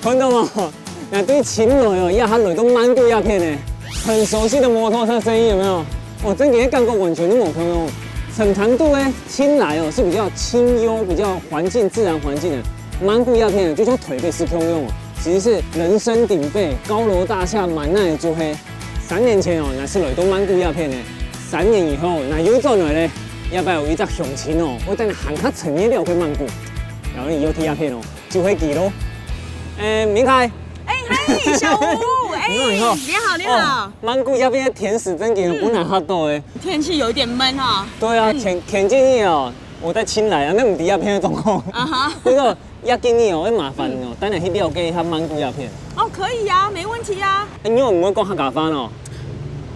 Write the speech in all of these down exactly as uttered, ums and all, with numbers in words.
看到無？𠊎對清萊哦，這下來到曼谷這片呢，很熟悉的摩托車聲音有沒有？哦，真个感覺完全都無共樣。成都个清萊哦，是比較清幽、比較環境自然環境的。曼谷這片就像台北市共樣哦，其實是人聲鼎沸、高樓大廈滿哪就黑。三年前哦，𠊎是來到曼谷這片呢，三年以後，𠊎又轉來咧。這擺有一隻鄉親哦，會帶你行較深入了解曼谷，然後你又去這片哦。 就係佢咯。誒，明凱。誒，嗨，小吳，誒，你好，你好。你好，你好。哦，曼谷這片个天時真个有夠難下到誒。天氣有一點悶哦。對啊，嗯。前，前幾日哦，𠊎在清萊啊，該毋知這片个狀況。啊哈。不過，這幾日哦，會麻煩你哦，嗯。帶你去了解一下曼谷這片。哦，可以啊，沒問題啊。誒，你有毋會講客家話哦？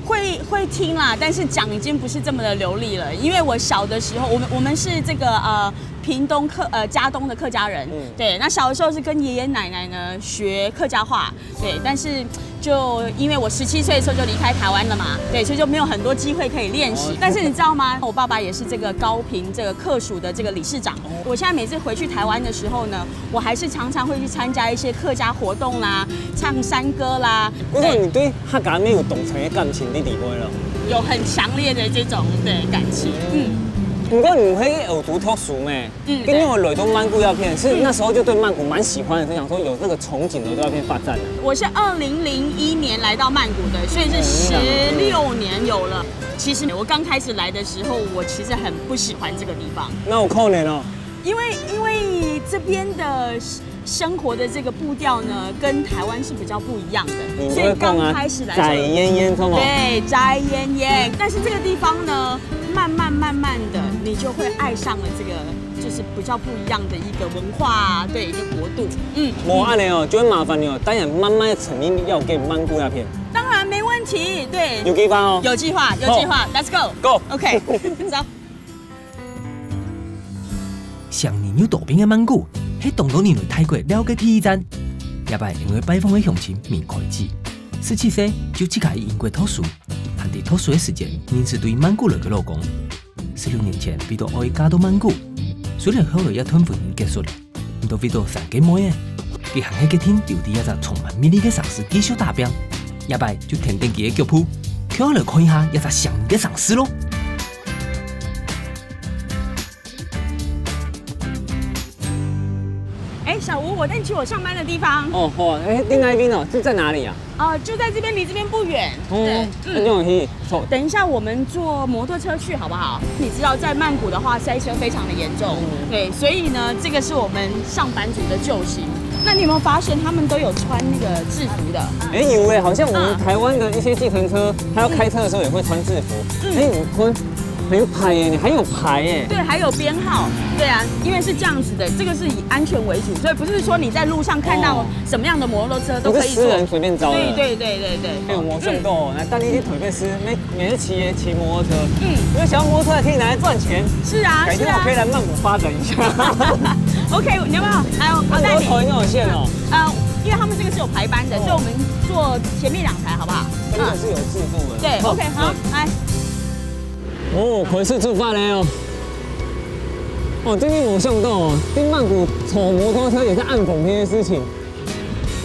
會，會聽啦，但是講已經不是這麼的流利了。因為我小的時候，我們，我們是這個，呃，屏東客，呃，佳冬的客家人。嗯。對，那小的時候是跟爺爺奶奶呢學客家話，對，但是就因為我十七歲的時候就離開台灣了嘛，對，所以就沒有很多機會可以練習。哦。但是你知道嗎？我爸爸也是這個高屏這個客屬的這個理事長。哦。我現在每次回去台灣的時候呢， 我還是常常會去參加一些客家活動啦，唱山歌啦。不過你對客家乜有當深个感情在裡背咯？對。有很強烈的這種，對，感情。嗯。不過你係歐洲讀書咩？嗯，對。因為我來到曼谷這片，是那時候就對曼谷蠻喜歡的，是想說有這個憧憬的，對那片發展的。我是二零零一年來到曼谷的，所以是十六年有了。其實我剛開始來的時候，我其實很不喜歡這個地方。哪有可能哦。 因為，因為這邊的生活的這個步調呢，跟台灣是比較不一樣的，所以剛開始來說，你會講啊，宅菸菸，是嗎？對，宅菸菸。但是這個地方呢，慢慢慢慢的，你就會愛上了這個，就是比較不一樣的一個文化啊，對，一個國度。嗯，無恁樣哦，就會麻煩你哦，帶你慢慢地沉入了解曼谷那片。當然沒問題，對。有計劃哦。有計劃，有計劃，好。Let's go。Go。OK，走。 城裡又多變个曼谷，係當多人來泰國尞个第一站。這擺𠊎愛拜訪个鄉親明凱姊，十七歲就自家去英國讀書，還在讀書个時節認識對曼谷來个老公。十六年前為著愛嫁到曼谷，雖然後來這段婚姻結束了，毋過為著三個妹仔，佢還係決定留在這隻充滿魅力个城市繼續打拚。這擺就跈等佢个腳步，共下來看一下這隻城裡个城市咯。 哎，小吳，我帶你去我上班的地方。哦，好啊，哎，另外一邊哦，是在哪裡啊？哦，就在這邊，離這邊不遠。哦，對，嗯。那就很走。等一下我們坐摩托車去好不好？你知道在曼谷的話，塞車非常的嚴重，嗯。對，所以呢，這個是我們上班族的救星。那你有沒有發現他們都有穿那個制服的？哎，有哎，好像我們嗯。台灣的一些計程車，他要開車的時候也會穿制服。嗯。哎，你穿 很有牌耶，你還有牌耶。對，還有編號。對啊，因為是這樣子的，這個是以安全為主，所以不是說你在路上看到哦。什麼樣的摩托車都可以坐。不是私人隨便招的。對，對，對，對，對。哎，有無想到哦，嗯。來，等你去台北市，每，每日騎，騎摩托車。嗯。因為小摩托車可以拿來賺錢。是啊，改天我可以來曼谷發展一下。是啊。OK，你要不要？來，我，我帶你。很多頭很有線哦。呃，因為他們這個是有排班的，哦。所以我們坐前面兩排好不好？真的是有制度的。嗯。對，好，OK，好，那來。 哦，開始出發了哦。哦，真的無想到哦，在曼谷坐摩托車也是恁方便的事情。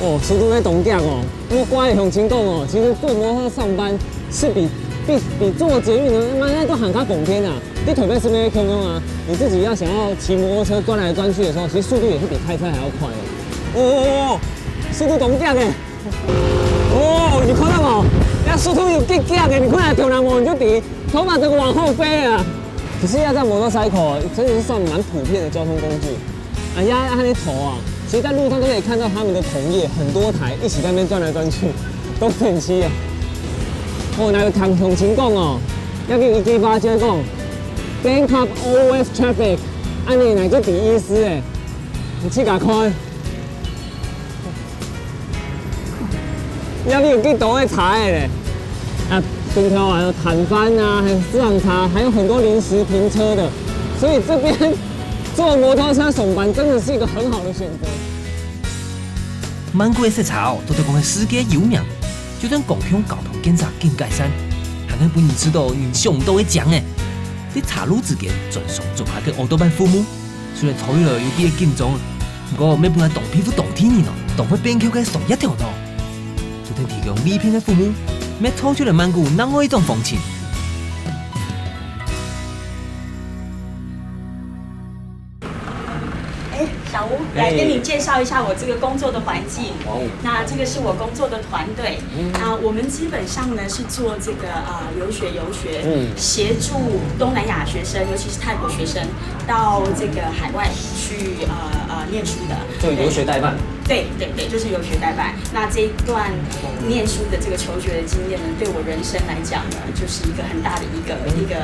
哦，速度在當遽哦。我乖的鄉親講哦，其實坐摩托車上班是比，比，比坐捷運呢，那，那都還較方便啊。你特別是那些空中啊，你自己要想要騎摩托車鑽來鑽去的時候，其實速度也是比開車還要快哦。哦，哦，哦，速度當遽呢。 哦，你看到無？那速度有幾遽的，你看那頭那毛你就知，頭髮整個往後飛啊。其實要在摩托車口，真的是算蠻普遍的交通工具。哎呀，那他那頭啊，其實在路上都可以看到他們的同業很多台一起在那邊鑽來鑽去，都很稀啊。哦，那個唐雄琴講哦，要給你一句話，就講，Bangkok always traffic，啊，你哪个第一思哎？你去给看。 那邊有幾多个車仔咧？啊，頂頭還有攤販啊，還有市場車，還有很多臨時停車的，所以這邊坐摩托車上班真的是一個很好的選擇。曼谷个塞車哦，都得講係世界有名，就算公共交通建設緊改善，還係分人試著人想毋到个靚仔。在車路之間專上租下个奧多拜服務，雖然初一來有啲緊張，毋過乜分𠊎當佩服當天然哦。當會變竅个手一條路，除忒提供禮品个服務，乜創出了曼谷另外一種風情。哎，小吴，来跟你介绍一下我这个工作的环境。哇哦那这个是我工作的团队。那我们基本上呢是做这个呃留学游学，嗯协助东南亚学生，尤其是泰国学生，到这个海外去呃呃念书的。就游学代办。对对对，就是游学代办。那这一段念书的这个求学的经验呢，对我人生来讲呢，就是一个很大的一个一个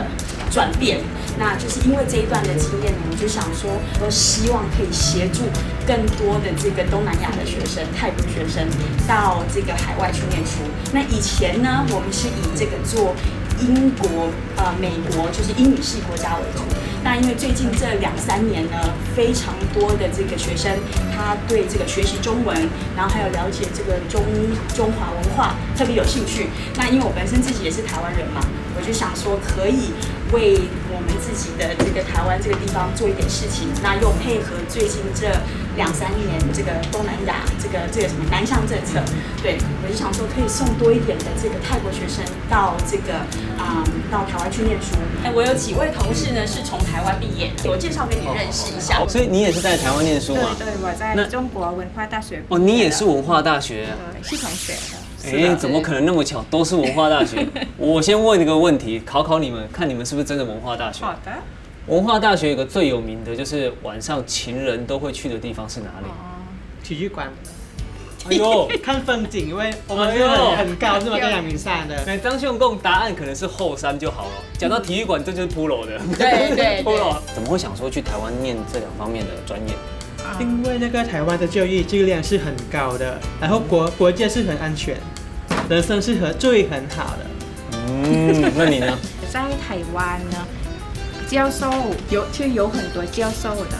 转变。那就是因为这一段的经验呢，我就想说，我希望可以协助更多的这个东南亚的学生、泰国学生到这个海外去念书。那以前呢，我们是以这个做英国、呃美国，就是英语系国家为主。那因为最近这两三年呢，非常多的这个学生，他对这个学习中文，然后还有了解这个中中华文化特别有兴趣。那因为我本身自己也是台湾人嘛，我就想说可以为我们自己的这个台湾这个地方做一点事情，那又配合最近这两三年这个东南亚这个这个什么南向政策，对，我就想说可以送多一点的这个泰国学生到这个啊、到台湾去念书。哎，我有几位同事呢是从台湾毕业，我介绍给你认识一下。所以你也是在台湾念书嘛？对对，我在那中国文化大学。哦，你也是文化大学啊？对，是同学的。哎，怎么可能那么巧，都是文化大学？我先问一个问题，考考你们，看你们是不是真的文化大学？好的。文化大学有个最有名的就是晚上情人都会去的地方是哪里？体育馆。哎呦，看风景，因为我们是哎呦很很高，是吗？跟阳明山的。那张秀共答案可能是后山就好了。讲到体育馆，这就是 pro 的。对对对 pro。怎么会想说去台湾念这两方面的专业？因为那个台湾的教育质量是很高的，然后国国家是很安全，人生是很最很好的。嗯，那你呢？在台湾呢，教授有就有很多教授的，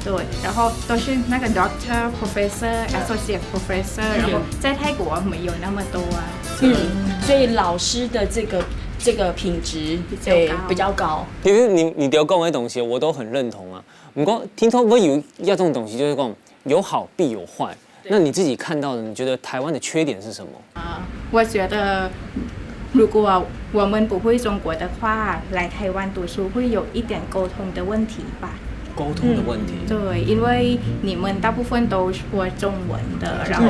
对，然后都是那个 doctor、professor、associate professor，然后在泰国没有那么多啊。嗯，所以老师的这个这个品质比较高对比较高。其实你你聊讲的东西，我都很认同啊。不过听说会有一种东西，就是讲有好必有坏。那你自己看到的，你觉得台湾的缺点是什么？我觉得如果我们不会中国的话，来台湾读书会有一点沟通的问题吧。沟通的问题。对，因为你们大部分都说中文的，然后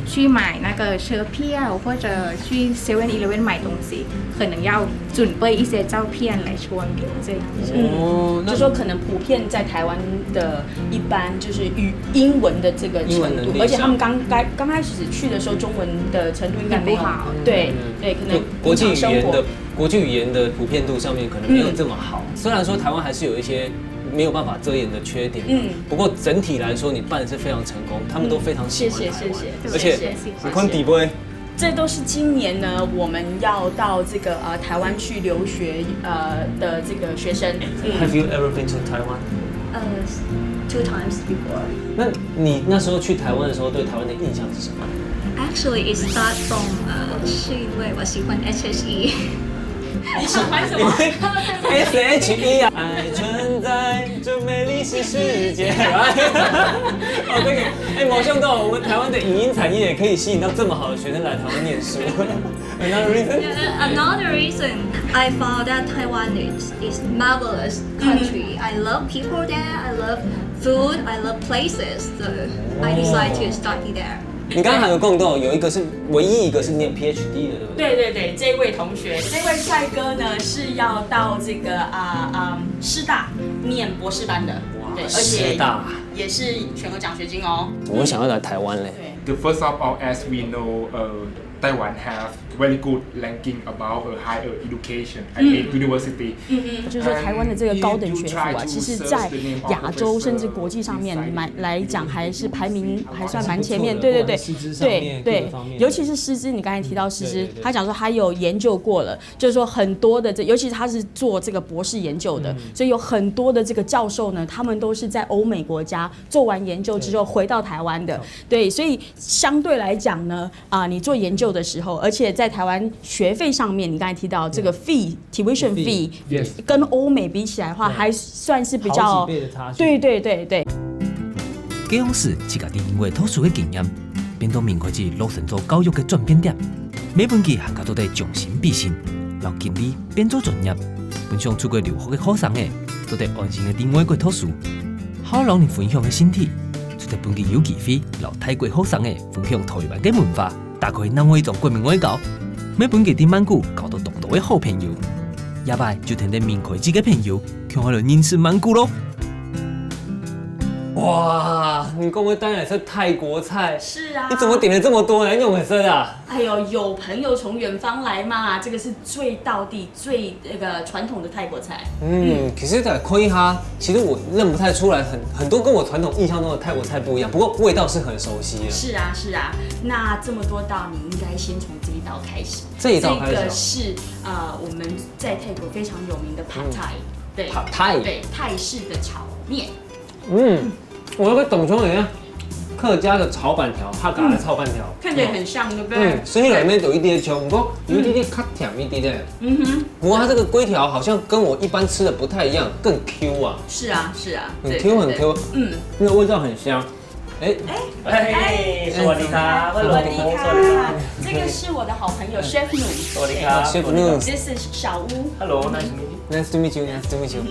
去买那个车票或者去 Seven Eleven 买东西，可能要准备一些照片来说明这样子。哦，那就说可能普遍在台湾的一般就是语英文的这个程度，英文能力而且他们刚开刚开始去的时候，中文的程度应该没有很不好对嗯对，可能就国际语言的平常生活国际语言的普遍度上面可能没有这么好。虽然说台湾还是有一些没有办法遮掩的缺点，嗯不过整体来说你办的是非常成功，他们都非常喜谢欢台湾。谢谢谢，而且谢谢你看底杯，这都是今年呢，我们要到这个呃台湾去留学呃的这个学生。嗯 Have you ever been to Taiwan？ Uh, two times before. 那你那时候去台湾的时候，对台湾的印象是什么？ Actually, it starts from uh, 是因为我喜欢 S H E。你喜欢什么？ S H E 啊，爱存在这美丽新世界。哦，这个，哎，没想到我们台湾的影音产业也可以吸引到这么好的学生来台湾念书。Another reason？ Uh, another reason I found that Taiwan is, is marvelous country. I love people there. I love food. I love places. So I decided to study there. 你刚刚还有讲到有一个是唯一一个是念 PhD 的，对不对？对对对，这位同学，这位帅哥呢是要到这个啊啊、师大念博士班的，对，而且师大，也是全额奖学金哦。怎么会想要来台湾嘞？对。 The first of all, as we know, uh, Taiwan have very good ranking about a higher education, I mean university. 就是说台湾的这个高等学府啊，其实在亚洲甚至国际上面蛮来讲，还是排名还算蛮前面。对对对对对，尤其是师资，你刚才提到师资，他讲说他有研究过了，就是说很多的这，尤其是他是做这个博士研究的，所以有很多的这个教授呢，他们都是在欧美国家做完研究之后回到台湾的。对，所以相对来讲呢，啊、你做研究的时候，而且在台湾学费上面，你刚才提到这个 fee tuition fee， Yes 跟欧美比起来的话，还算是比较好几倍的差距对对对对。該往時自家在英國讀書个經驗，變做明開始落成做教育个轉變點，乜分佢還較做得將心比心，摎經歷變做專業，分想出國留學个學生仔，做得安心个在外國讀書。好老人分享个身體，做得分佢有機會摎泰國學生仔分享台灣个文化，打開另外一種國民外交。乜分佢在曼谷交到當多个好朋友，這擺就跈等明開始个朋友，共下來認識曼谷咯。哇，你講个當然是泰國菜。是啊。你怎麼點了這麼多呢？你有很深啊？哎呦，有朋友從遠方來嘛，這個是最道地、最那個傳統的泰國菜。嗯，可是再看一下，其實我認不太出來，很很多跟我傳統印象中的泰國菜不一樣，不過味道是很熟悉的。是啊，是啊，那這麼多道，你應該先從這一道開始。這一道開始哦。這個是呃我們在泰國非常有名的 Pad Thai，、對，Pad Thai。對，泰式的炒麵。 嗯，我有个懂中人啊，客家的炒粄條、客家的炒粄條，看起來很像，對不對？嗯，食起來裡面有一點像，不過有一點點較甜一點點。嗯哼。不過它這個粿條好像跟我一般吃的不太一樣，更 Q 啊。是啊，是啊，很 Q 很 Q，嗯，那个味道很香。哎，哎，สวัสดีครับ，สวัสดีครับ，สวัสดีครับ。這個是我的好朋友 Chef Noon。สวัสดีครับ。Chef Noon。This is 小屋。Hello, nice to meet you. Nice to meet you. Nice to meet you.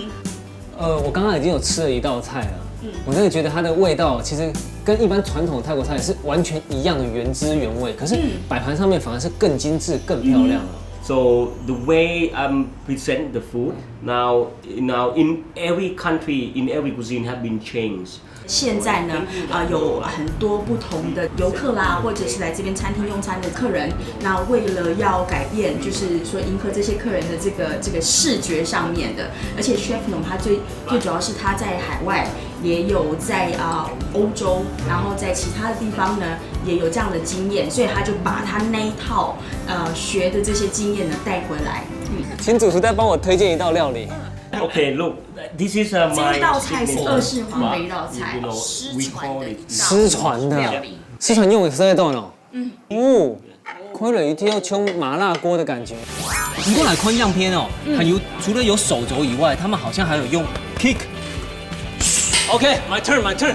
呃，我剛剛已經有吃了一道菜了，嗯，我真的覺得它的味道其實跟一般傳統泰國菜是完全一樣的原汁原味，可是擺盤上面反而是更精緻、更漂亮了。So the way I present the food now, now in every country, in every cuisine have been changed. 現在呢，呃，有很多不同的遊客啦，或者是來這邊餐廳用餐的客人，那為了要改變，就是說迎合這些客人的這個這個視覺上面的，而且 Chef Noon 他最最主要是他在海外也有在啊、呃、歐洲，然後在其他的地方呢也有這樣的經驗，所以他就把他那一套呃學的這些經驗呢帶回來。嗯，請主廚再幫我推薦一道料理。OK, look, this is uh, 這一道菜是二世皇的一道菜，失傳的一道失傳的，料理。失傳用的是這道哦。嗯，哦，看了一定要像麻辣鍋的感覺。你過來看樣片哦，還有除了有手肘以外，他們好像還有用 kick。OK, my turn, my turn。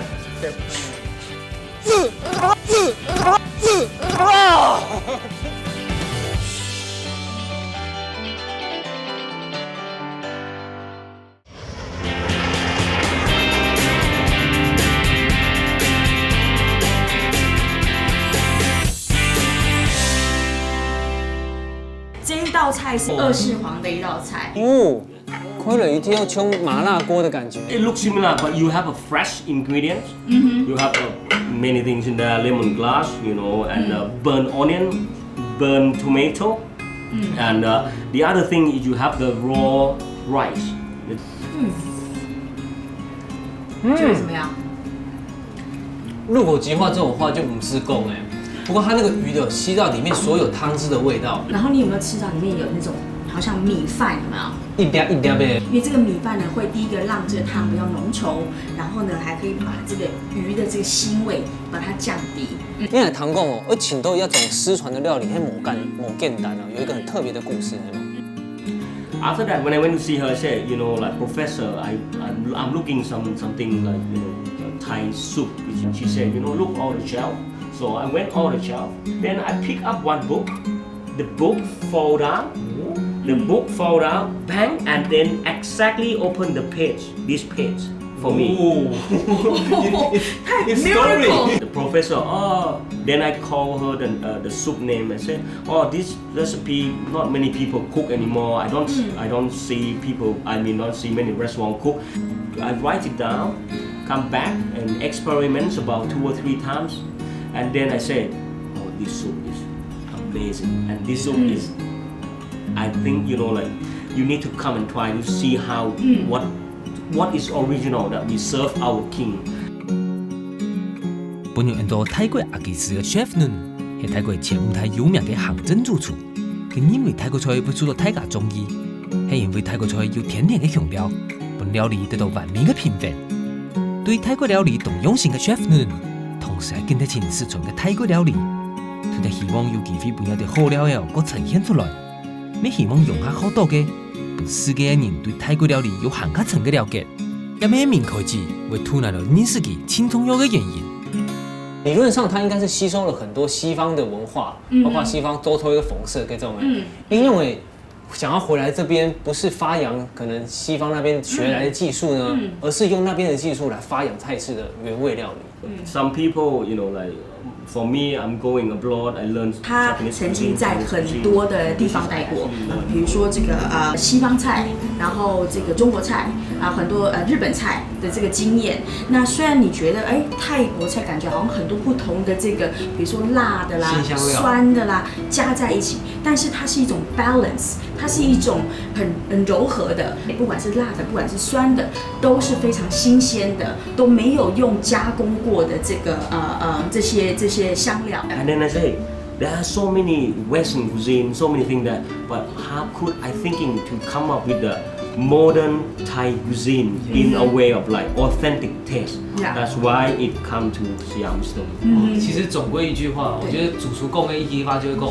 這一道菜是二世皇的一道菜。哦，看了一定要像麻辣鍋的感覺。It looks similar, but you have a fresh ingredients. You have uh, many things in there, lemongrass, you know, and uh, burnt onion, burnt tomato, and uh, the other thing is you have the raw rice. 觉得怎么样？入口即化这种话就毋使讲哎，不过它那个鱼有吸到里面所有汤汁的味道。然后你有没有吃到里面有那种好像米饭，有没有？一粒一粒的。因为这个米饭呢，会第一个让这个汤比较浓稠，然后呢，还可以把这个鱼的这个腥味把它降低。你也谈过哦，而请到要种失传的料理，还无简无简单哦，有一个很特别的故事，是吗？ After that, when I went to see her, I said, you know, like, Professor, I, I'm, I'm looking some something like, you know, Thai soup. She said, you know, look all the shelf. So I went all the shelf. Then I pick up one book. The book fall down. The book fall down, bang, and then exactly open the page, this page for me. 太 miracle。 The professor, oh, then I call her the, uh, the soup name and say, oh, this recipe, not many people cook anymore. I don't, I don't see people, I mean, don't see many restaurants cook. I write it down, come back and experiments about two or three times, and then I say, oh, this soup is amazing, and this soup is, I think, you know, like, you need to come and try to see how what what is original that we serve our king. 本有安到泰國阿基師个 Chef Noon，係泰國前五大有名个行政主廚。佢認為泰國菜會受到大家中意，係因為泰國菜有天然个香料，分料理得到完美个平衡。對泰國料理當用心个 Chef Noon，同時還揀得盡失傳个泰國料理，佢等希望有機會分這兜好料仔過呈現出來。 乜希望用下學到个，分世界个人對泰國料理有還較深个了解，也乜係明開始會渡𠊎來認識佢盡重要个原因。理论上，它应该是吸收了很多西方的文化，嗯哼。包括西方周遭一个风俗搿种的。嗯。因为想要回来这边，不是发扬可能西方那边学来的技术呢，嗯。嗯。而是用那边的技术来发扬泰式的原味料理。嗯。Some people, you know, like, for me, I'm going abroad, I learn 他 Japanese 曾经 cuisine, 在 Chinese 很 cuisine. 多的地方待过，比如说这个呃西方菜，然后这个中国菜啊，很多呃日本菜的这个经验。那虽然你觉得哎泰国菜感觉好像很多不同的这个，比如说辣的啦、辛香料酸的啦加在一起，但是它是一种 balance，它是一种很很柔和的，不管是辣的，不管是酸的，都是非常新鲜的，都没有用加工过的这个呃呃这些这些香料。 And then I say, there are so many Western cuisine, so many things that, but how could I thinking to come up with the modern Thai cuisine in a way of like authentic taste? Yeah. That's why it come to Siam Stone. 其实总归一句话，我觉得主厨讲个一句话就是讲，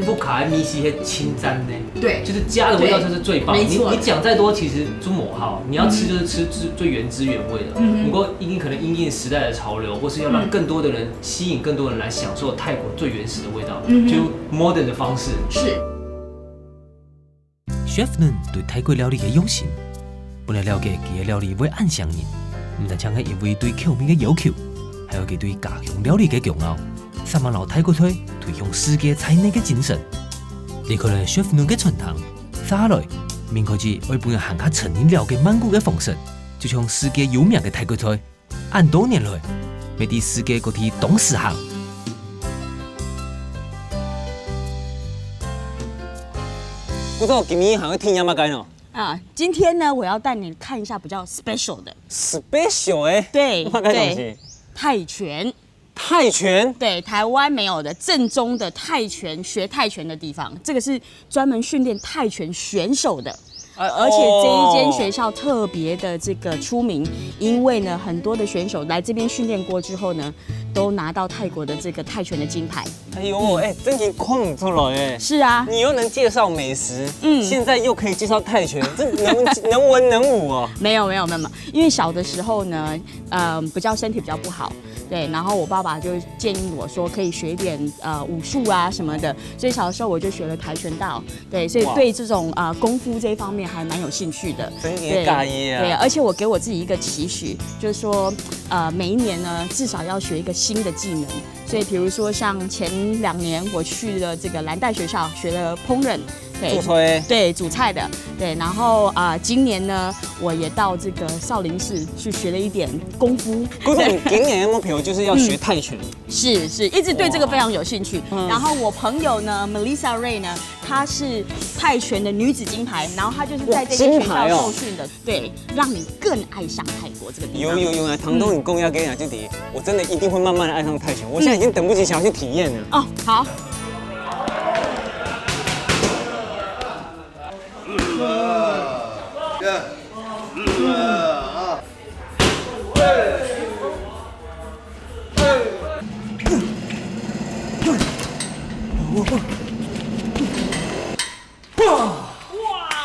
不卡米西的清淡呢，对就是家的味道就是最棒。对没错你你讲再多，其实就无效。你要吃就是吃最最原汁原味的。不过因可能因应时代的潮流，或是要让更多的人吸引更多人来享受泰国最原始的味道，就 modern 的方式。是。 Chef Nun 对泰国料理个用心，本来了解佢个料理会恁想念，毋单淨係因為對口味个要求，還有佢對家鄉料理个驕傲，煞猛摎泰國菜推向世界在內个精神。離開了 Chef Nun 个餐廳，續下來，明開始愛分人行較成人了解曼谷个方式，就像世界有名个泰國菜， 恁多年來，乜在世界各地當時行。不知道今日還有聽麼个呢啊，今天呢，我要帶你看一下比较 special 的，？Special 哎，对，麼个東西对，泰拳。泰拳，对，台湾没有的正宗的泰拳，学泰拳的地方，这个是专门训练泰拳选手的。哎而且这一间学校特别的这个出名，因为呢，很多的选手来这边训练过之后呢，都拿到泰国的这个泰拳的金牌。哎呦，哎，真係看毋出來哎。是啊，你又能介绍美食，嗯现在又可以介绍泰拳，这能能文能武哦。没有没有没有没有，因为小的时候呢，呃，比较身体比较不好，对，然后我爸爸就建议我说可以学一点呃武术啊什么的，所以小的时候我就学了跆拳道，对，所以哇对这种呃功夫这一方面还蛮有兴趣的。真的介意啊对，而且我给我自己一个期许，就是说，呃，每一年呢至少要学一个新的技能。所以，比如说像前两年我去了这个蓝带学校学了烹饪，对做菜。对煮菜的，对，然后啊、呃今年呢我也到这个少林寺去学了一点功夫。可是你今年的目标就是要学泰拳，是是，一直对这个非常有兴趣。然后我朋友呢，Melissa Ray 呢，她是泰拳的女子金牌，然后她就是在这哇间学校金牌哦受训的，对，让你更爱上泰国这个地方。有有有啊，唐东你讲个啊，就第一，我真的一定会慢慢的爱上泰拳。我现在已经等不及想要去体验了。哦，好。哇，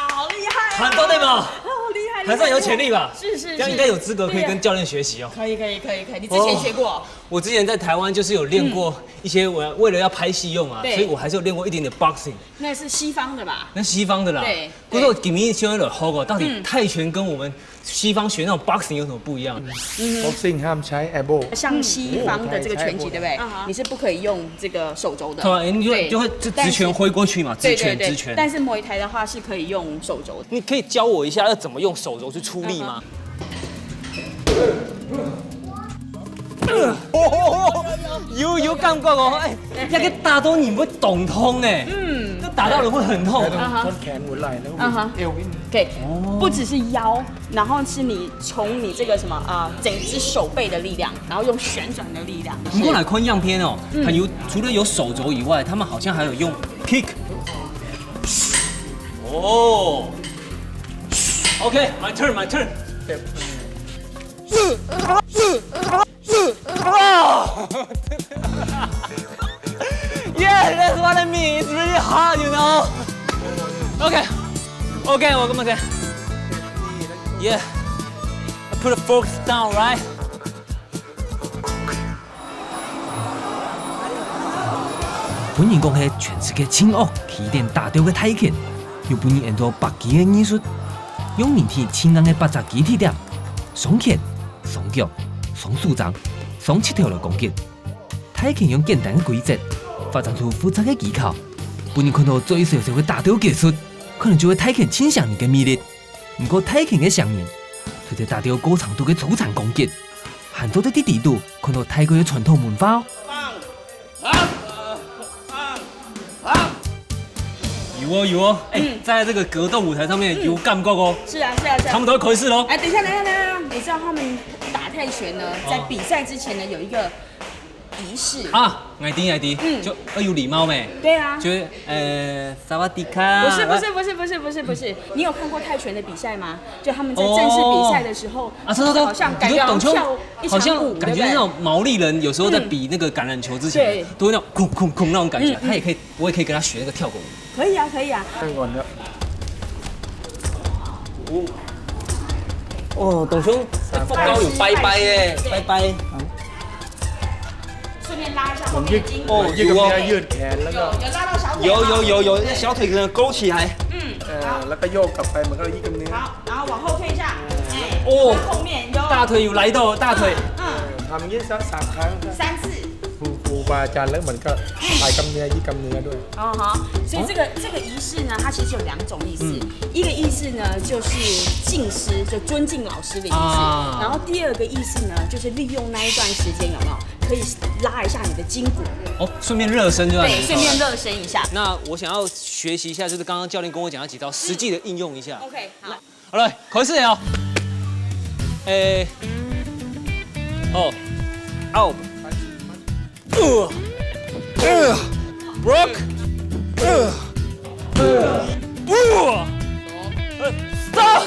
好厉害、啊！很多对吗？好厉害！还算有潜力吧？是是是，这样应该有资格可以跟教练学习哦。可以可以可以可以，你之前学过？我之前在台湾就是有练过一些，我为了要拍戏用啊，对所以我还是有练过一点点 boxing。那是西方的吧？那西方的啦。对不过今天先来好个，到底泰拳跟我们西方学那种 boxing 有什么不一样？ boxing ห้ามใช้ elbow 像西方的这个拳击，对不对？你是不可以用这个手肘的。对吧？你就对就会这直拳挥过去嘛，直对对对拳直拳。但是 Muay Thai 的话是可以用手肘的。你可以教我一下要怎么用手肘去出力吗？有有感觉哦，哎，那个打到你会懂痛哎，嗯，这打到人会很痛。ต้นแขนหัวไหล่แล้ว 嗯哼 เอวนิดนึง OK，不只是腰，然后是你从你这个什么啊、整只手背的力量，然后用旋转的力量。不过来看样片哦，很有除了有手肘以外，他们好像还有用 kick。哦，OK，my turn，my turn。Yeah, that's what I mean. It's really hard, you know. Okay, okay, welcome again. Yeah, I put the forks down, right? 分人講係全世界盡惡起點打鬥个泰拳，又分人安到百擊个藝術，用人體盡硬个八隻肌體點，雙拳、雙腳、雙手踭、雙膝頭來攻擊。泰拳用簡單个規則，發展出複雜个技巧，分人看到嘴小小个打鬥技術，可能就係泰拳盡成人个魅力。毋過泰拳个成人，隨著打鬥高強度个出場攻擊，還做得在裡肚看到泰國个傳統文化哦。有哦有哦，哎，在這個格鬥舞台上面有感覺哦。是啊是啊是啊。他們都要開始嘍。哎，等一下等一下等一下，你知道他們打泰拳呢，在比賽之前呢有一個儀式。啊，𠊎知𠊎知，嗯，就要有禮貌咩？對啊，就是呃，สวัสดีค่ะ。不是不是不是不是不是不是，你有看過泰拳的比賽嗎？就他們在正式比賽的時候，哦，啊，是是是，好像感覺好像跳一場舞，好像感覺那種毛利人有時候在比那個橄欖球之前，對不對？嗯，都會那種空空空那種感覺，嗯嗯，他也可以，我也可以跟他學那個跳狗舞。可以啊可以啊。看完了。哦，董兄，腹股有拜拜耶，拜拜。順便拉一下後面的筋骨。哦，有哦。有拉到小腿嗎？有有有有，小腿可能勾起來。嗯，呃，好。那個腰夾擺，那個一個呢？好，然後往後退一下，哎，哦，後面有。大腿有來到，大腿。嗯，嗯。ทำอย่างนี้สักสามครั้ง。三次。ครูครูบาอาจารย์แล้วเหมือนก็ถ่ายกล้ามเนื้อยึดกล้ามเนื้อด้วย。哦哈，所以這個這個儀式呢，它其實有兩種意思。嗯。一個意思呢，就是敬師，就尊敬老師的意思。啊。然後第二個意思呢，就是利用那一段時間有沒有，可以拉一下你的筋骨。哦，順便熱身就對，順便熱身一下。那我想要學習一下，就是剛剛教練跟我講的幾招，實際的應用一下。OK，好。好了，開始了。誒，哦，out，呃，呃，block，呃，呃，呃，stop，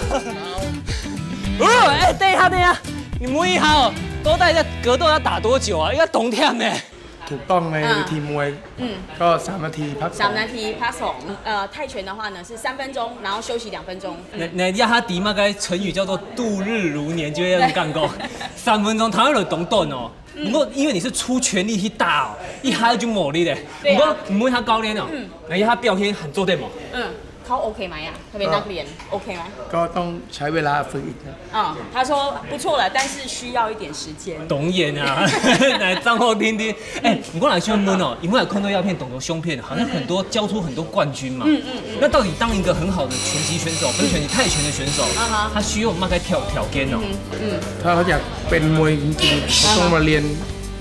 呃，哎，等一下，等一下，你摸一下哦，都在這格鬥要打多久啊？應該當忝呢。ถูกต้องในเวทีมวยก็สามนาทีพักสอง สามนาทีพักสอง เอ่อ泰拳的话呢是三分钟，然后休息两分钟。那那一下底嘛，該成語叫做度日如年，就係那種感覺。三分鐘，他會有懂懂哦。不過因為你是出全力去打哦，一下就無力咧。對啊。不過你問一下教練哦，嗯。那一下表現還做得無？嗯，เขาโอเคไหมอะ เขาเป็นนักเรียน โอเคไหม？ก็ต้องใช้เวลาฝึกอีกครับ。嗯，他说不错了，但是需要一点时间。懂眼啊，來，張浩聽聽。哎，我來先問哦，因為看到鴉片、懂得相片，好像很多教出很多冠軍嘛。嗯嗯嗯。那到底當一個很好的拳擊選手，不是拳擊，泰拳的選手，啊哈。他需要麼个條條件哦？嗯嗯。ถ้าเขาอยากเป็นมวยจริงๆเขาต้องมาเรียน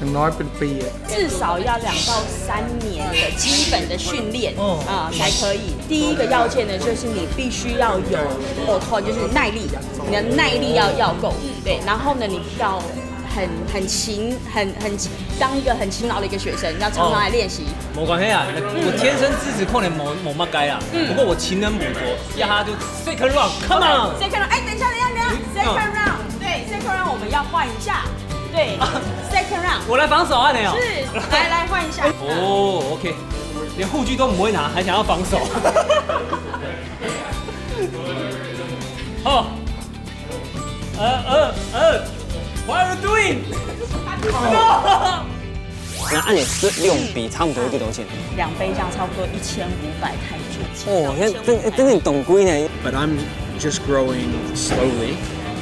อย่างน้อยเป็นปีอะ。 至少要两到三年的基本的训练，哦。啊，才可以。第一个要件呢，就是你必须要有，我靠，就是耐力，你的耐力要，要够，对。然后呢，你要很，很勤，很，很，当一个很勤劳的一个学生，要常常来练习。無關係啊，我天生資質可能無，無麼个啦，嗯。不過我勤能補拙，要他就second round，come on。Second round，哎，等一下，等一下，等一下，嗯。Second round，对，second round我们要换一下。 对，second round。我來防守啊，你哦。是，來，來，換一下。哦，OK，連護具都不會拿，還想要防守。好，呃呃呃，What are you doing？No！那恁樣兩杯差不多幾多錢？两杯这样差不多一千五百泰铢。哦，那真，真的當貴呢。But I'm just growing slowly,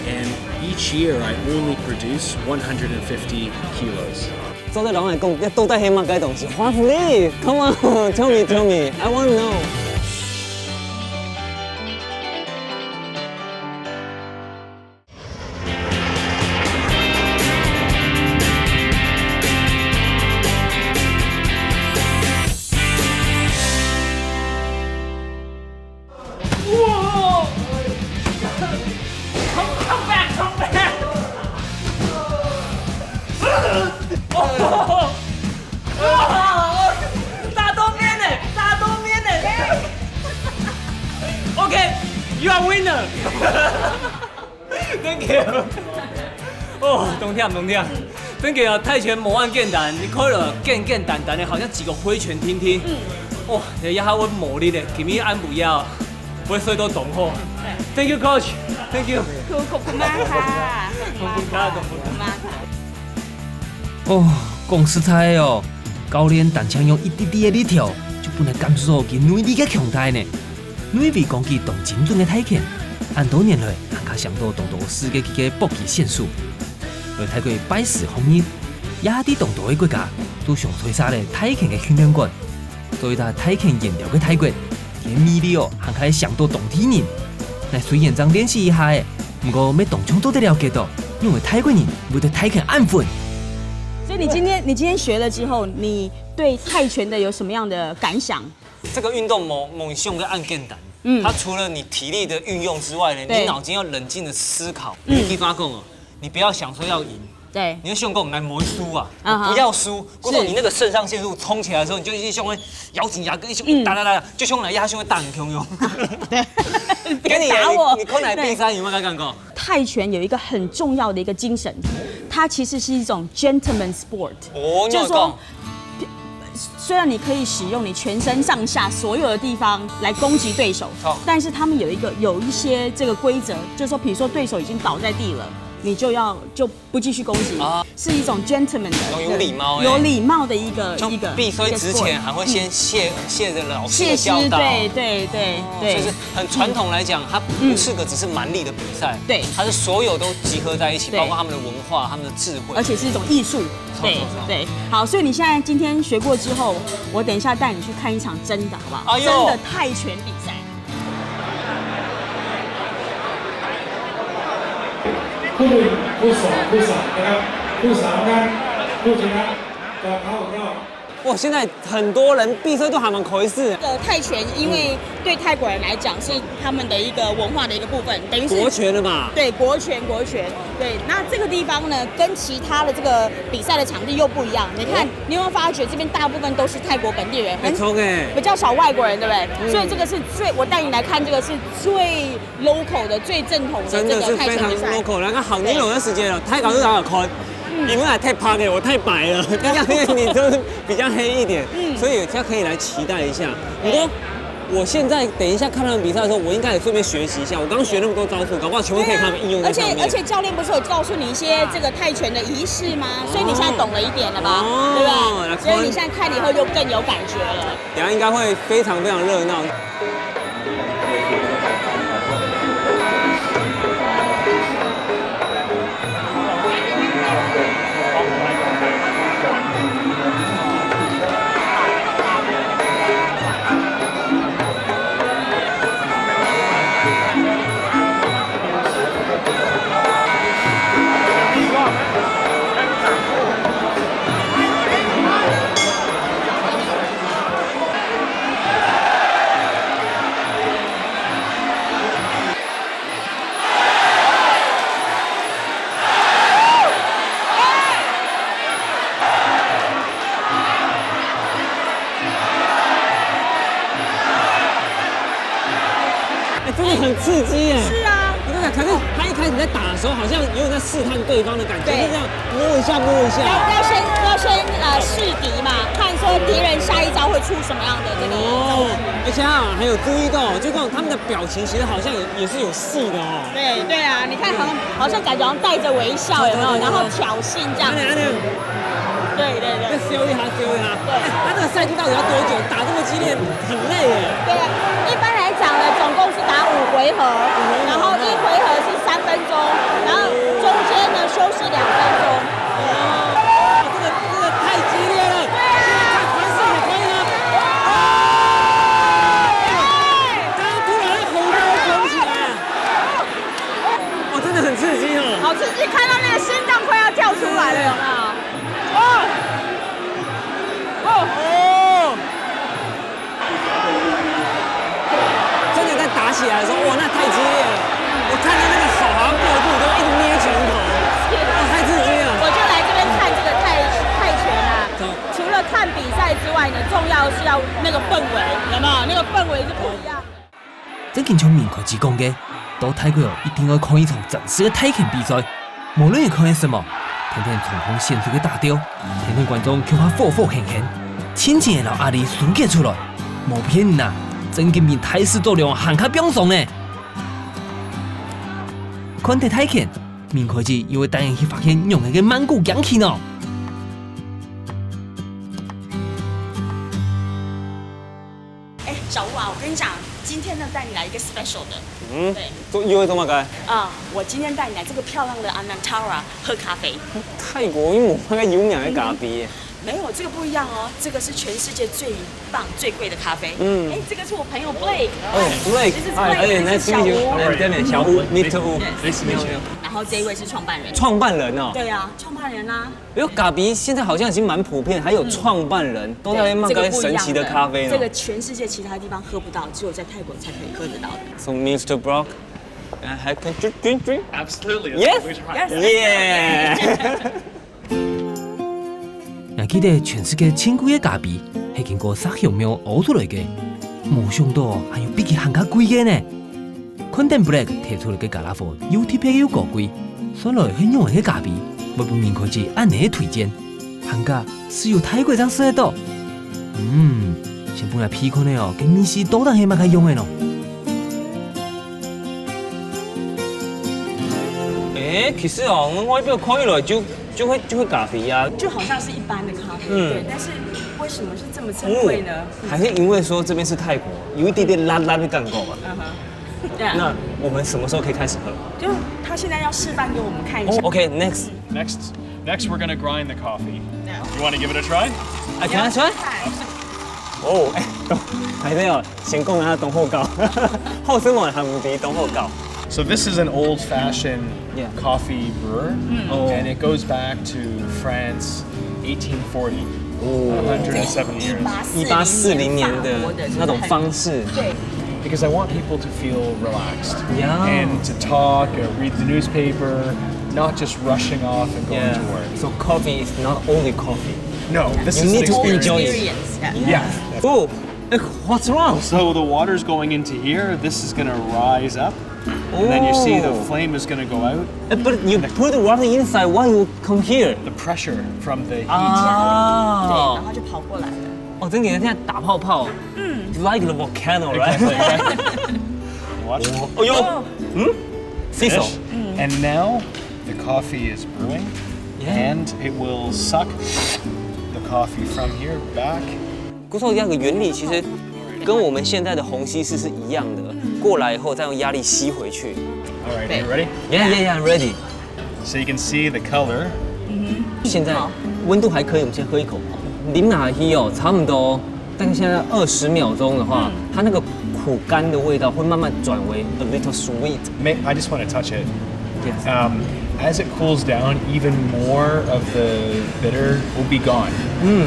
and each year I only produce one hundred fifty kilos. 做得摎𠊎講，這到底係麼个東西？花狐狸，Come on，tell me，tell me，I wanna know。Come, come back, come back！哇！打到面呢，打到面呢！OK，you are winner。Thank you。哦，當忝，當忝。真个啊，泰拳無恁簡單，你看了簡簡單單的，好像幾个揮拳聽聽。嗯。哇，這下會無力咧，今日暗晡夜會睡到當好。Thank you, coach. Thank you. ขอบคุณมากค่ะ ขอบคุณค่ะ ขอบคุณค่ะ ขอบคุณมากค่ะ 哦，講實在哦，教練單淨用一滴滴个力道，就分人感受到佢內力个強大呢。內圍講起當精準个泰拳，恁多年來，還較想到當多世界級个搏擊選手。來泰國拜師學藝，也係當多个國家都想開設咧泰拳个訓練館。作為一個泰拳原料个泰國，佢个魅力哦，還較想到當地人。𠊎雖然正練習一下仔，毋過乜當像做得了解到，因為泰國人為對泰拳恁粉。所以你今天，你今天學了之後，你對泰拳的有什麼樣的感想？這個運動無，無想个恁簡單。嗯。它除了你體力的運用之外呢，對。你腦筋要冷靜的思考。嗯。你去發功哦，你不要想說要贏。對。你就想講，來，無輸啊，啊哈。不要輸。是。過後你那個腎上腺素衝起來的時候，你就一直想要咬緊牙根，一直嗯。打打打打，就像來壓胸打很用。對。跟你打我。你看來比賽有沒有感覺？泰拳有一個很重要的一個精神，它其實是一種 gentleman sport。哦，就是說，雖然你可以使用你全身上下所有的地方來攻擊對手，好。但是他們有一個，有一些這個規則，就是說，比如說對手已經倒在地了，你就要，就不繼續攻擊，啊。是一種 gentleman 的，有禮貌欸。有禮貌的一個，就一個，比賽之前還會先謝，一個 sport。嗯。謝，謝著老師的教導。謝師，對，對，對，對。就是很傳統來講，它不是個只是蠻力的比賽，嗯。對。它是所有都集合在一起，對。包括他們的文化、他們的智慧。而且是一種藝術。對，對。好，所以你現在今天學過之後，我等一下帶你去看一場真的，好不好？哎呦。真的泰拳比賽。 哇，現在很多人比賽都還蠻開心。這個泰拳，因為對泰國人來講是他們的一個文化的一個部分，等於是國拳了吧？對，國拳，國拳。對，那這個地方呢，跟其他的這個比賽的場地又不一樣。你看，哦。你有沒有發覺這邊大部分都是泰國本地人，很，很衝欸。比較少外國人，對不對？嗯。所以這個是最，我帶你來看，這個是最 local 的最正統的這個泰拳比賽。真的是非常 local。那個行情有段時間了，泰國是哪有看？嗯。因為還太白了，我太白了，因為你就是比較黑一點，嗯。所以大家可以來期待一下。對。不過我現在等一下看他們比賽的時候，我應該也順便學習一下。我剛剛學那麼多招數，搞不好全部可以看他們應用在上面。對啊，而且，而且教練不是有告訴你一些這個泰拳的儀式嗎？哦。所以你現在懂了一點了吧？哦，對不對？來看。所以你現在看了以後就更有感覺了。 等下應該會非常非常熱鬧。哎，真的很刺激耶！是啊。我跟你讲，可是他一开始在打的时候，好像有点在试探对方的感觉，对。就这样摸一下，摸一下。要，要先，要先，呃，试敌嘛，看说敌人下一招会出什么样的这个招式。哦，而且啊，还有注意到，就这种他们的表情其实好像也，也是有戏的哦。对，对啊，你看好像，好像感觉好像带着微笑，有没有？对，对，对，对。然后挑衅这样子。按呢，按呢。对，对，对。再修一下，修一下。对。哎，他这个赛季到底要多久？打这么激烈，很累耶。对啊，一般来讲呢，总共是打五回合，五回合。然后一回合是三分钟，然后中间呢休息两分钟。哦，这个，这个太激烈了。对啊。现在看，看是也可以了。哦！刚刚突然红灯红起来。哦，真的很刺激哦。好刺激，看到那个心脏快要跳出来了，有没有？哦，哦，哦。 真的在打起来的时候，哇，那太激烈了。我看到那个手好像过度，就一直捏拳头，哇，太刺激了。我就来这边看这个泰，泰拳啊，怎么？除了看比赛之外呢，重要是要那个氛围，有没有？那个氛围是不一样的。 正經像明開志講个，到泰國哦，一定愛看一場真實个泰拳比賽。無論係看个什麼，天天衝鋒陷陣个打鬥，天天觀眾卻怕火火焱焱，盡情个摎壓力疏解出來。無騙人啊，正經比大屎多量還較放鬆呢。看忒泰拳，明開志又會帶你去發現仰仔个曼谷驚奇呢。我跟你讲，今天呢带你来一个 special 的，嗯，对做又会做么个？啊、我今天带你来这个漂亮的 Anantara 喝咖啡。泰国因为我那个有名的咖啡耶。没有，这个不一样哦，这个是全世界最棒、最贵的咖啡。嗯哎，这个是我朋友 Blake，哦，Blake，这是哎，哎，nice to meet you。I'm Daniel，小吴，me too。 Nice to meet you. 然后这一位是创办人。创办人哦。对啊，创办人啊。因为咖啡现在好像已经蛮普遍，还有创办人都在卖个神奇的咖啡呢。这个全世界其他地方喝不到，只有在泰国才可以喝得到的。 So Mister Brock, uh, can you drink, drink? Absolutely. Yes. We try. Yeah. 𠊎記得全世界盡貴个咖啡係經過石香廟熬出來个，無想到還有比佢還較貴个呢。Content Black提出來个咖啡粉有特別又高貴，算來係仰般个咖啡，會分人開始恁呢推薦，還加係有泰國正食得到。嗯，先分𠊎鼻看下哦，該味緒到底係麼个樣个呢？哎，其實哦，我外表看起來就就會就會咖啡啊。就好像是一般的咖啡，嗯对，但是为什么是这么珍贵呢？还是因为说这边是泰国，有一点点辣辣的感觉吧。嗯哼，对啊，那我们什么时候可以开始喝？就他现在要示范给我们看一下。哦，OK，next。 Next, next we're gonna grind the coffee. Yeah. You want to give it a try? I can I try？哦，哎，還沒有，先講下東後搞，後生我還無敵東後搞。 So this is an old-fashioned Yeah. coffee brewer, Oh. and it goes back to France, eighteen forty, a hundred and seventy years. 一八四零年的那種方式。对， Because I want people to feel relaxed Yeah. and to talk, uh, read the newspaper, not just rushing off and going Yeah. to work. So coffee is not only coffee. No, this You is need an to experience. enjoy it. Experience, yeah. Yeah. Oh, eh, what's wrong? So the water's going into here. This is gonna rise up, and then you see the Oh. flame is gonna go out. Eh, but you put the water inside. Why you come here? The pressure from the heat. Ah. 然后就跑过来了。哦，真的现在打泡泡。嗯。Like the volcano, right? Watch. 哦哟，嗯，洗手。 Finish. And now the coffee is brewing, Yeah. and it will suck the coffee from here back. 不错，这样的原理其实跟我们现在的虹吸式是一样的，过来以后再用压力吸回去。 All right, Okay. you ready? Yeah, yeah, yeah, ready. So you can see the color. 现在温度还可以，我们先喝一口。淋下去哦，差不多，大概现在二十秒钟的话，它那个苦甘的味道会慢慢转为 a little sweet。 May, I just want to touch it. Yes。 Um, as it cools down, even more of the bitter will be gone.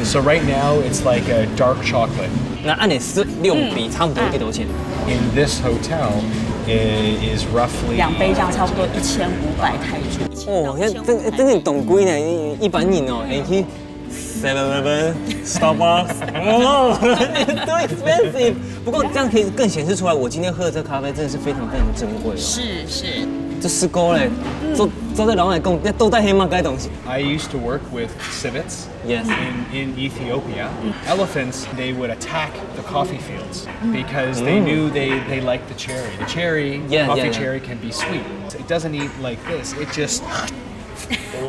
So right now it's like a dark chocolate. 那按理是六比，差不多几多钱？ In this hotel, it is roughly 两杯这样差不多一千五百泰铢。哦，现在真真的懂贵呢，一般人哦，你去 Seven Eleven、Starbucks，哦，too expensive。不过这样可以更显示出来，我今天喝的这咖啡真的是非常非常珍贵哦。是是，这师哥嘞，做做这老板讲，那都在黑马该东西。 I used to work with civets Yes。 in, in Ethiopia. Elephants, they would attack the coffee fields because they knew they, they liked the cherry. The cherry, Yeah, coffee yeah, yeah. cherry can be sweet. It doesn't eat like this. It just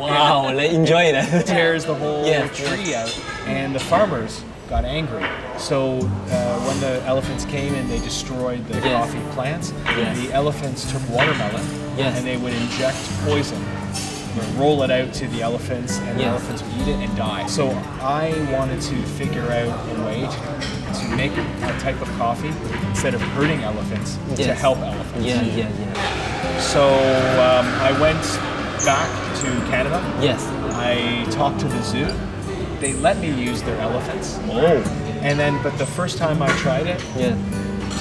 Wow, they enjoy that. tears the whole Yes, tree out, and the farmers got angry. So uh, when the elephants came and they destroyed the Yes. coffee plants, Yes. the elephants took watermelon Yes. and they would inject poison, roll it out to the elephants, and the Yes. elephants would eat it and die. So I wanted to figure out a way to, to make a type of coffee instead of hurting elephants to Yes. help elephants. Yeah, yeah, yeah. So um, I went back to Canada. Yes. I talked to the zoo. They let me use their elephants. Oh. And then, but the first time I tried it, Yeah.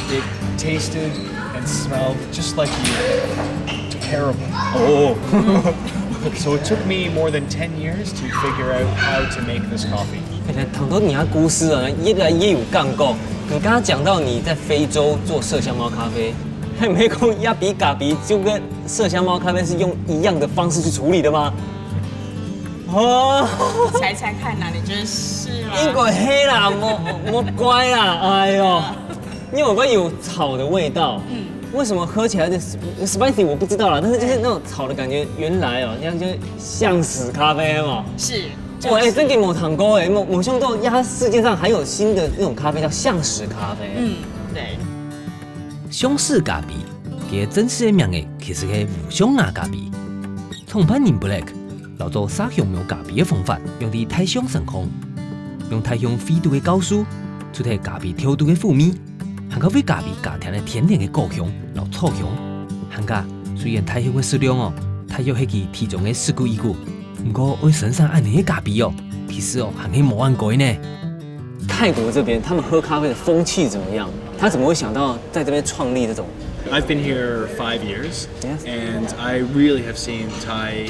it tasted and smelled just like you. Terrible. Oh. So it took me more than ten years to figure out how to make this coffee. 哎，谈到你的故事啊，越来越有感觉。你刚刚讲到你在非洲做麝香猫咖啡，还没讲亚比咖啡就跟麝香猫咖啡是用一样的方式去处理的吗？哦，猜猜看呐、你觉得是吗？应该黑啦，莫莫乖啦，哎呦，因为我们有草的味道，嗯，为什么喝起来的 spicy 我不知道啦，但是就是那种草的感觉，原来哦，那样就像屎咖啡嘛。是，哇，哎，真的没尝过哎，没没想到，呀，世界上还有新的那种咖啡叫像屎咖啡。嗯，对。香式咖啡，佢个正式个名仔其實係烏象牙咖啡。創辦人Black摎做麝香茅咖啡个方法用在大象身項，用大象肺肚个酵素，除忒咖啡豆肚个苦味，還過為咖啡加添了天然个果香摎草香。還過，雖然大象个食量哦，大約係佢體重个十股一股，毋過愛生產恁呢个咖啡哦，其實哦還係無恁該呢。泰國這邊他們喝咖啡的風氣怎麼樣？他怎麼會想到在這邊創立這種？ I've been here five years, Yes. and I really have seen Thai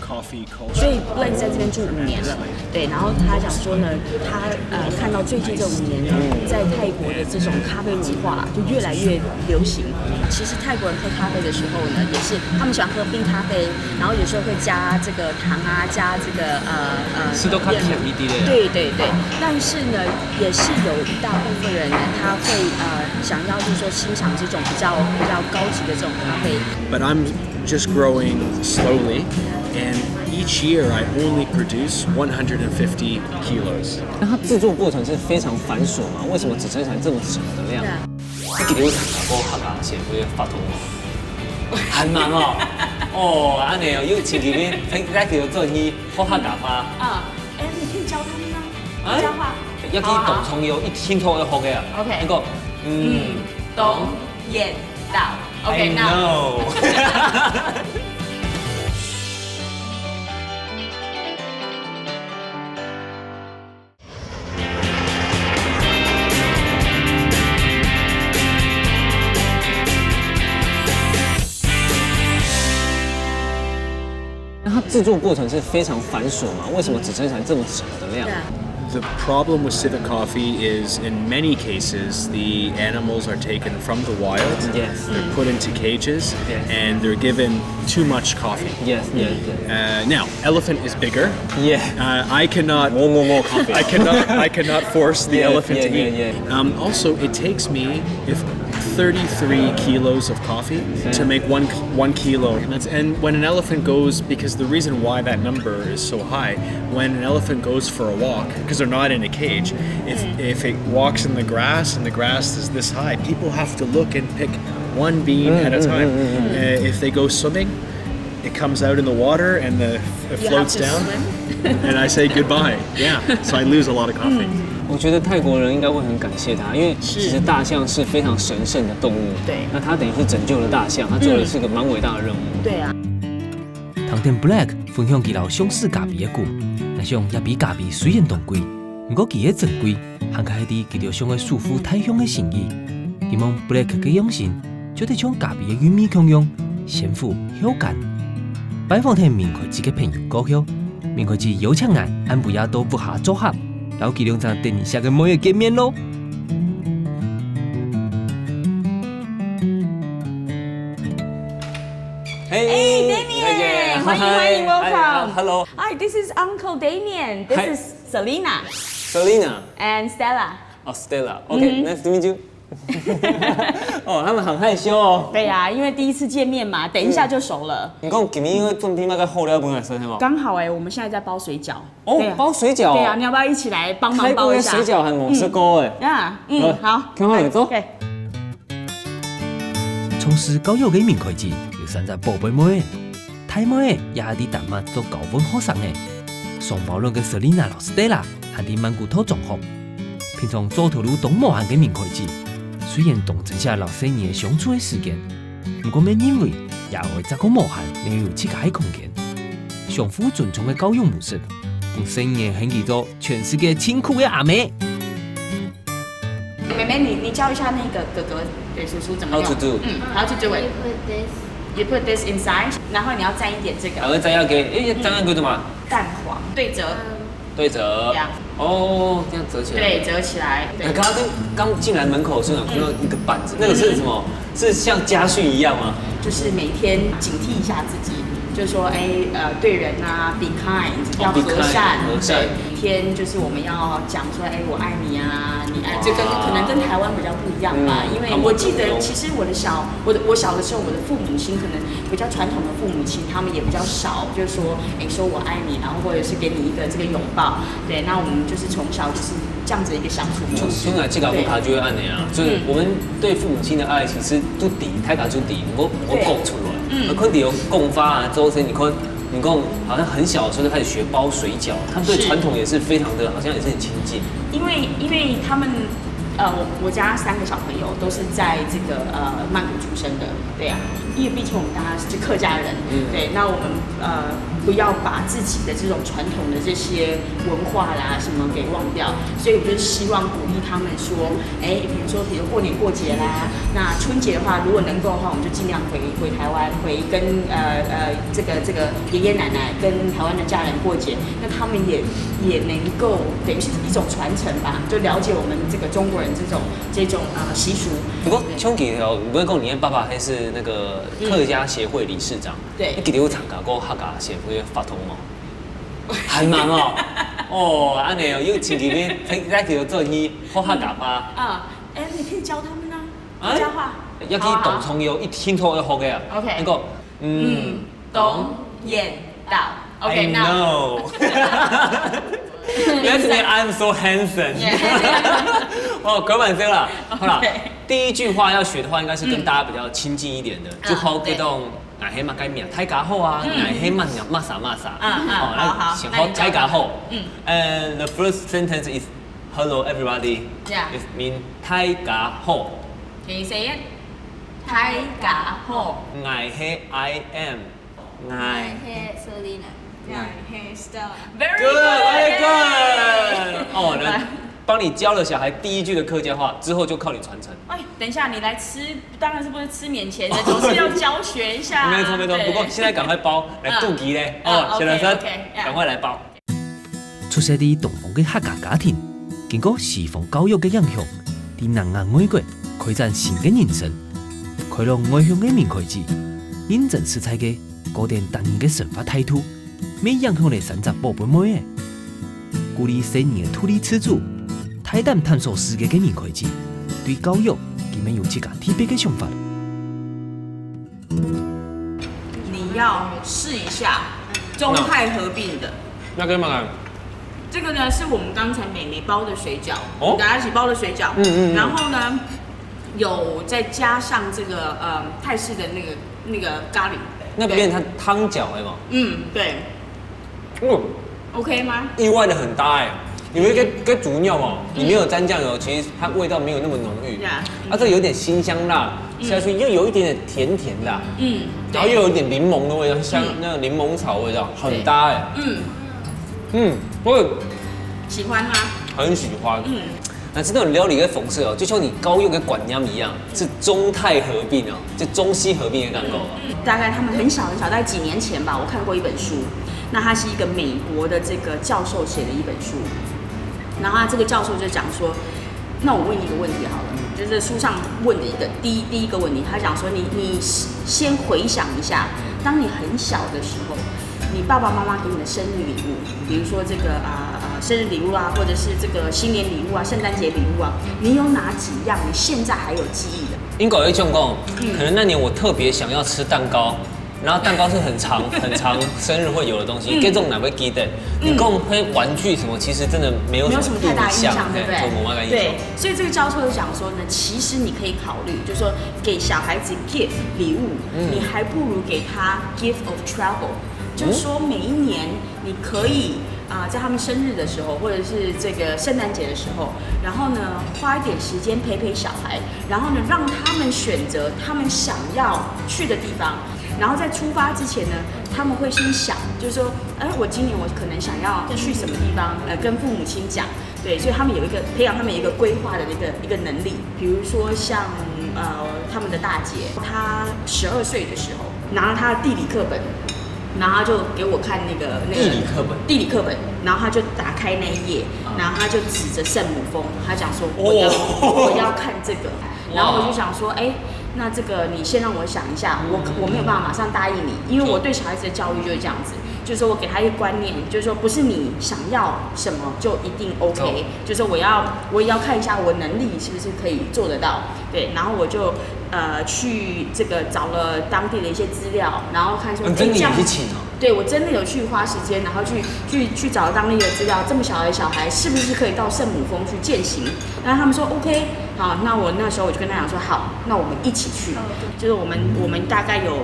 coffee culture. 所以 Black 在这边住五年了，对，然后他想说呢，他呃看到最近这五年呢，在泰国的这种咖啡文化就越来越流行。其实泰国人喝咖啡的时候呢，也是他们喜欢喝冰咖啡，然后有时候会加这个糖啊，加这个呃呃，是都看甜一点的。对对对，但是呢，也是有一大部分人呢，他会呃想要就是说欣赏这种比较比较高级的这种咖啡。 But I'm just growing slowly, and each year I only produce one hundred fifty kilos. 那它製作過程是非常繁瑣嘛？為什麼只生產這麼少的量？對啊。你今日有聽過客家協會的活動無？還吂哦。哦，恁呢哦，有請佢，你來去做你學客家話。啊，哎，你可以教他们啊，啊教话。要去當場有一定都要學个啊。OK 那個，嗯，懂，演，到。OK，那。 no。那它製作過程是非常繁瑣嘛？為什麼只生產這麼少的量？ The problem with civet coffee is, in many cases, the animals are taken from the wild. Yes. They're put into cages, Yes. and they're given too much coffee. Yes, yes, yes. Uh, now, elephant is bigger. Yeah. Uh, I cannot. More, more, more coffee. I cannot. I cannot force the Yeah, elephant yeah, to eat. Yeah, yeah. Um, also, it takes me if thirty-three kilos of coffee to make one one kilo. And, that's, and when an elephant goes, because the reason why that number is so high, when an elephant goes for a walk, because they're not in a cage, if if it walks in the grass and the grass is this high, people have to look and pick one bean at a time. Uh, if they go swimming, it comes out in the water and the it You floats have to down, swim? and I say goodbye. Yeah, so I lose a lot of coffee. 我觉得泰国人应该会很感谢他，因为其实大象是非常神圣的动物。对那他等于是拯救了大象，他做的是个蛮伟大的任务。对啊。聽等Black分享佢摎香式咖啡个故，𠊎想這杯咖啡雖然當貴，毋過佢个珍貴，還較係在佢兜想愛守護大象个心意。希望Black个用心，就得像咖啡个韻味共樣，鮮馥又甘。拜訪忒明開志个朋友過後，明開志邀請𠊎暗晡夜到屋下做客，摎佢兩隻等一下个妹仔見面咯。 Hey, Hey, Damien! 欢迎欢迎，welcome. Hello, Hi, this is Uncle Damien. This Hi. Is Selina Selina. and Stella. Oh, Stella. Okay, nice to meet you. 哦，他们很害羞哦。对呀、因为第一次见面嘛，等一下就熟了。你讲今日个准备那个好料本来是什么？刚好哎、我们现在在包水饺。哦对啊，包水饺哦。对啊，你要不要一起来帮忙泰国的包一下？水饺还没吃过哎。呀，嗯，呃好。看看有做。 OK。 從事教育个明開志有三隻寶貝妹仔，大妹仔也係在丹麥做交換學生个。雙胞卵个Selina摎Stella還在曼谷讀中學，平常做頭路當無閒个明開志，雖然當珍惜摎細人仔相處个時間，毋過乜認為也愛再過無閒，愛有自家个空間。相互尊重个教育模式，分細人仔喊佢做全世界盡酷个阿姆。妹妹，你你教一下那个哥哥对叔叔怎么用。 How to do？嗯，how to do it。 You put this. You put this inside，然后你要沾一点这个然后再要给，哎，这样要给什么？蛋黄对折。对折。呀哦，这样折起来。对，折起来。对哎，。刚刚刚进来门口的时候，有看到一个板子，那个是什么？是像家训一样吗？就是每天警惕一下自己，就说哎呃对人啊，be kind，要和善，和善对，每天就是我们要讲说哎我爱你啊，你爱，这跟可能跟台湾比较不一样吧，因为我记得其实我的小我的我小的时候，我的父母亲可能比较传统的父母亲，他们也比较少，就是说哎说我爱你，然后或者是给你一个这个拥抱，对，那我们就是从小就是这样子的一个相处模式。像像啊，这个屋下就会按呢啊，就是我们对父母亲的爱，其实都抵，大家都抵，我我对讲出来，嗯，可能有讲法啊，做事情你看，你看，好像很小的时候就开始学包水饺，他们对传统也是非常的，好像也是很亲近。因为因为他们，呃，我我家三个小朋友都是在这个呃曼谷出生的，对啊，因为毕竟我们大家是客家人，嗯，对，那我们呃不要把自己的这种传统的这些文化啦什么给忘掉，所以我就希望鼓励他们说，哎，比如说，比如过年过节啦，那春节的话，如果能够的话，我们就尽量回回台湾，回跟呃呃这个这个爷爷奶奶跟台湾的家人过节，那他们也也能够等于是一种传承吧，就了解我们这个中国人这种这种呃习俗。不过，对，像其实哦，不过讲你的爸爸还是那个客家协会理事长，对，你记得有参加过客家协会的活动吗？还蛮哦，哦，按呢哦，又前几天，大家有做你好客家话。啊，哎，你可以教他们啊，啊，客家话。要去懂从有一听头要好个啊。OK，那个，嗯，懂眼到。OK，那 no。That's me, I'm so handsome。哦，开玩笑啦。好啦，第一句话要学的话，应该是跟大家比较亲近一点的，就好，比如讲，哎，黑马该面，大家好啊，哎，黑马面，马啥马啥，嗯嗯，哦，好好，先好，大家好。嗯，and the first sentence is hello everybody。Yeah。It means 大家好。Can you say it？大家好。I 黑 I am。 哎，嘿，Selina。哎，嘿，Stella。Very good，very good。哦，那帮你教了小孩第一句的客家话，之后就靠你传承。哎，等一下，你来吃，当然是不是吃免钱的，总是要教学一下。没错没错，不过现在赶快包，来肚皮嘞，哦，小学生，赶快来包。 出世在东方个客家家庭，经过西方教育个影响，在南洋外国开展新个人生。开朗外向个明开姐，认真实在个过点单人个生活态度，乜影响了三只宝贝妹仔。鼓励细人个独立自主，大胆探索世界个明开姐，对教育，佢乜有自家特别个想法。 你要试一下中泰合并的。那干嘛？这个呢是我们刚才美眉包的水饺，哦，大家一起包的水饺。嗯嗯。然后呢，有再加上这个呃泰式的那个那个咖喱。那变成汤饺了嘛？嗯，对。嗯。 OK 吗？意外的很搭哎，因为跟跟煮面哦，里面有沾酱油，其实它味道没有那么浓郁，啊，这有点辛香辣，下去又有一点点甜甜的，嗯，然后又有一点柠檬的味道，香那个柠檬草味道，很搭哎，嗯嗯，我喜欢吗？很喜欢，嗯。 那这种料理个方式哦，就像你教育个观念一样，是中泰合并哦，就中西合并的感觉哦。大概他们很小很小，大概几年前吧，我看过一本书，那他是一个美国的这个教授写的一本书，然后他这个教授就讲说，那我问你一个问题好了，就是书上问的一个第一第一个问题，他讲说你你先回想一下，当你很小的时候，你爸爸妈妈给你的生日礼物，比如说这个啊啊生日礼物啊，或者是这个新年礼物啊、圣诞节礼物啊，你有哪几样你现在还有记忆的？应该有一种讲，可能那年我特别想要吃蛋糕，然后蛋糕是很常很常生日会有的东西，这种哪会记得？你讲那玩具什么，其实真的没有什么太大印象，对不对？对，所以这个教授就讲说呢，其实你可以考虑，就是说给小孩子 gift 礼物，你还不如给他 gift of travel。 就是说每一年你可以啊，在他们生日的时候，或者是这个圣诞节的时候，然后呢，花一点时间陪陪小孩，然后呢，让他们选择他们想要去的地方，然后在出发之前呢，他们会先想，就是说，哎，我今年我可能想要去什么地方，呃，跟父母亲讲，对，所以他们有一个培养他们有一个规划的一个一个能力，比如说像呃他们的大姐，她十二岁的时候，拿了他的地理课本，然后他就给我看那个那个地理课本，地理课本，然后他就打开那一页，然后他就指着圣母峰，他讲说我要、我要看这个，然后我就想说，哎，那这个你先让我想一下，我我没有办法马上答应你，因为我对小孩子的教育就是这样子，就是说我给他一个观念，就是说不是你想要什么就一定 OK，就是说我要我也要看一下我能力是不是可以做得到，对，然后我就呃去这个找了当地的一些资料，然后看说，真的有去请哦。对，我真的有去花时间，然后去去去找当地的资料，这么小的小孩是不是可以到圣母峰去践行？然后他们说 OK，好，那我那时候我就跟他讲说好，那我们一起去，就是我们我们大概有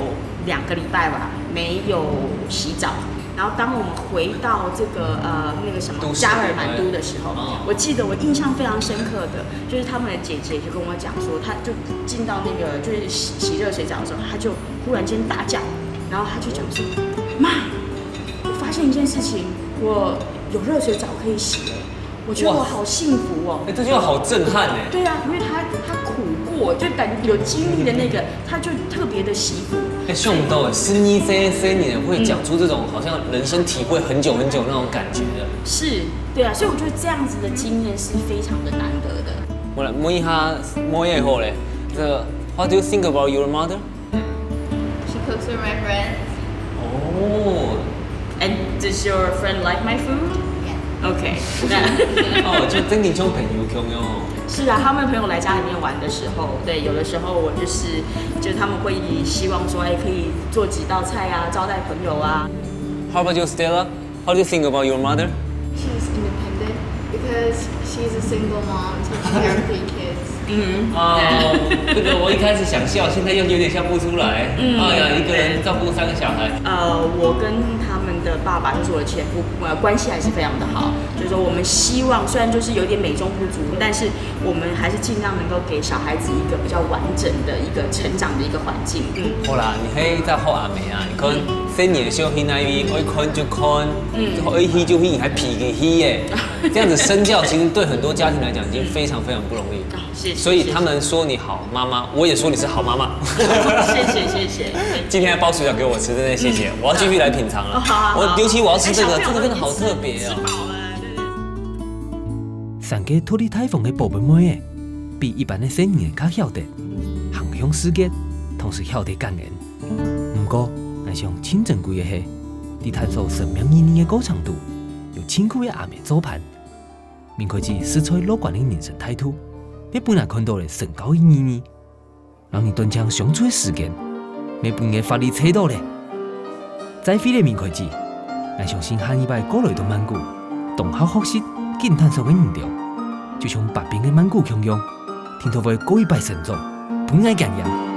两个礼拜吧没有洗澡，然后当我们回到这个呃那个什么加尔满都的时候，我记得我印象非常深刻的就是他们的姐姐就跟我讲说，她就进到那个就是洗洗热水澡的时候，她就忽然间大叫，然后她就讲说，妈，我发现一件事情，我有热水澡可以洗了，我觉得我好幸福哦。哎，这句话好震撼哎。对啊，因为他他苦过，就感觉有经历的那个，他就特别的幸福。哎，想不到哎，十二岁青年会讲出这种好像人生体会很久很久那种感觉的。是，对啊，所以我觉得这样子的经验是非常的难得的。我来问一下，问一下好嘞，这 What do you think about your mother? She cooks with my friends. 哦， And does your friend like my food? Yeah. OK，那哦，就真的像朋友共样哦。是啊，他们朋友来家里面玩的时候，对，有的时候我就是，就是他们会希望说，哎，可以做几道菜啊，招待朋友啊。 How about you, Stella? How do you think about your mother? She's independent because she's a single mom taking care of three kids. 嗯，哦，这个我一开始想笑，现在又有点笑不出来。哎呀，一个人照顾三个小孩。呃，我跟他们的爸爸，就是我的前夫，呃，关系还是非常的好。就是说，我们希望虽然就是有点美中不足，但是我们还是尽量能够给小孩子一个比较完整的一个成长的一个环境。嗯，好啦，你可以再好阿妹啊，你看生年小囡仔，爱看就看，嗯，爱去就去，你还脾气去耶，这样子身教其实对很多家庭来讲已经非常非常不容易。谢谢。所以他们说你好妈妈，我也说你是好妈妈。谢谢谢谢。今天还包水饺给我吃，真的谢谢。我要继续来品尝了。好啊好啊我尤其我要吃这个，哎小朋友这个真的好特别哦。吃饱了，对对对。生个独立大方个宝贝妹仔，比一般个生人仔较晓得，行向世界，同时晓得感恩。毋过，𠊎想真珍贵个係，在探索生命意义个过程中，有真久个阿姆做伴。明開始實在樂觀个人生態度，也分𠊎看到了身教个意義。 摎你短暫相處个時間，也分你个法律扯到咧。再會咧，明開始，𠊎相信下一擺過來到曼谷，當好學習、緊探索个你兜，就像百變个曼谷共樣，定著會過一擺成長，分𠊎感揚。